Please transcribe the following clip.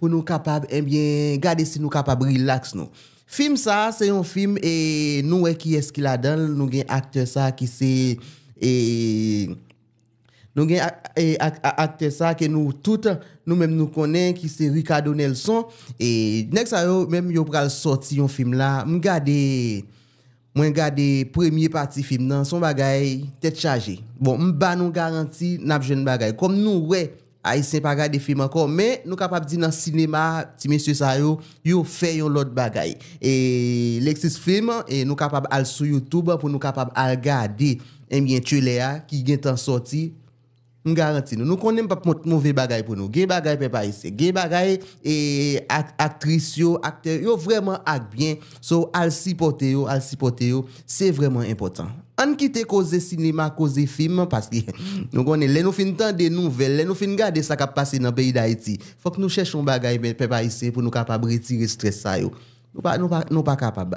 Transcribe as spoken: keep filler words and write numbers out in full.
pou nou kapab, ebyen, gade si nou kapab rilaks nou. Fim sa a, se yon fim, e nou wè kiyès ki ladan l, nou gen aktè sa a ki se, e, nou gen ak-, e, ak-, a-, aktè sa a ke nou tout, nou menm nou konnen, ki se Ricardo Nelson. E nèg sa yo, menm yo pral sòti yon fim la, m gade, mwen gade premye pati fim nan, se yon bagay tèt chaje. Bon, m ba nou garanti, n ap jwenn bagay. Kòm nou wè, Ayisyen pa gade fim ankò, men nou kapab di nan sinema, ti mesye sa yo, yo fè yon lòt bagay. E Lexus Film, e nou kapab al sou YouTube pou nou kapab al gade, ebyen, trailer a ki gentan sòti. M garanti nou. Nou konnen m p ap mont move bagay pou nou. Gen bagay pèp ayisyen. Gen bagay, e, ak-, aktris yo, aktè yo vrèman ak byen. So, al sipòte yo, al sipòte yo. Se vrèman enpòtan. Ann kite koze sinema, koze fim, paske nou konnen lè nou fin tande nouvèl, lè nou fin gade sa k ap pase nan peyi Dayiti, fòk nou chèche yon bagay, men pèp ayisyen, pou nou kapab retire estrès sa yo. Nou pa, nou pa, nou pa kapab.